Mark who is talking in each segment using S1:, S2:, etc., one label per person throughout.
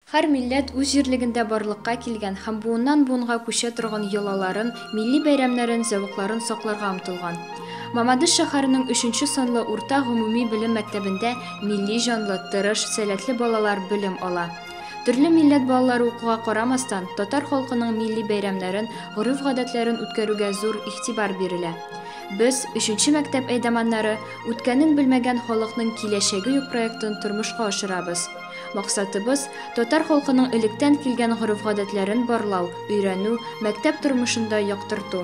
S1: Һәр милләт үз җирлегендә барлыкка килгән һәм буыннан-буынга күчә торган йолаларын, милли бәйрәмнәрен, зәвыкларын сакларга омтылган. Мамадыш шәһәренең өченче санлы урта гомуми белем мәктәбендә милли җанлы, тырыш, сәләтле балалар белем ала. Төрле милләт балалары укуга карамастан, татар халкының милли бәйрәмнәрен, гореф-гадәтләрен үткәрүгә зур игътибар бирелә. Без, өченче мәктәп әйдаманнары, Үткәнен белмәгән халыкның киләчәге юк проектын тормышка ашырабыз. Максатыбыз, татар халкының электән килгән гореф-гадәтләрен барлау, өйрәнү, мәктәп тормышында яктырту.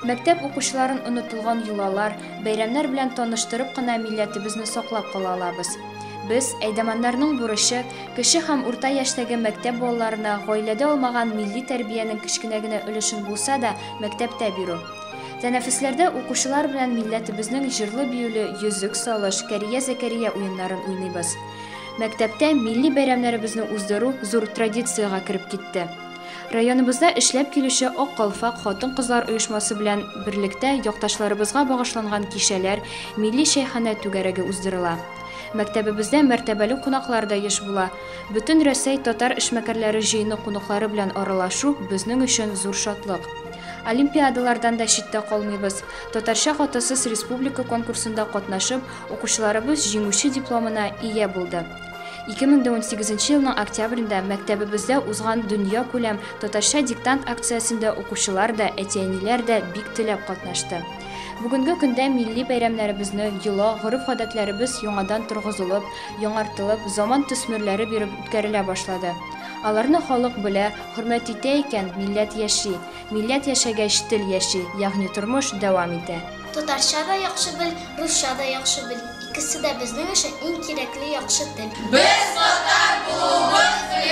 S1: Мәктәп укучыларын онытылган йолалар, бәйрәмнәр белән таныштырып кына милләтебезне саклап кала алабыз. Без, әйдаманнарның бурычы, кече һәм урта яшьтәге мәктәп балаларына гаиләдә алмаган милли тәрбиянең кечкенә генә өлешен булса да мәктәптә бирү. Тәнәфесләрдә укучылар белән милләтебезнең җырлы-биюле Йөзек салыш, Кәрия-Зәкәрия уеннарын уйныйбыз. Мәктәптә милли бәйрәмнәребезне уздыру зур традициягә кереп китте. Районыбызда эшләп килүче Ак калфак хатын-кызлар оешмасы белән берлектә якташларыбызга багышланган кичәләр, милли чәйханә түгәрәге уздырыла. Мәктәбебездә мәртәбәле кунаклар да еш була. Бөтен Рәсәй татар эшмәкәрләре җыены кунаклары белән аралашу безнең өчен зур шатлык. Олимпиадалардан да читтә калмыйбыз. Татарча хатасыз республика конкурсында катнашып, укучыларыбыз җиңүче дипломына ия булды. 2018 елның октябрендә мәктәбебездә узган дөньякүләм Татарча диктант акциясендә укучылар да, әти-әниләр дә бик теләп катнашты. Бүгенге көндә милли бәйрәмнәребезне, йола, гореф-гадәтләребез яңадан торгызылып, яңартылып, заман төсмерләре биреп үткәрелә башлады. Аларны халык белә, хөрмәт итә икән, милләт яши. Милләт яшәгәч, тел яши, ягъни тормыш дәвам итә.
S2: Татарча да яхшы бел, русча да яхшы бел, икесе дә безнең өчен иң кирәкле яхшы тел.
S3: Без татар булуыбыз белән!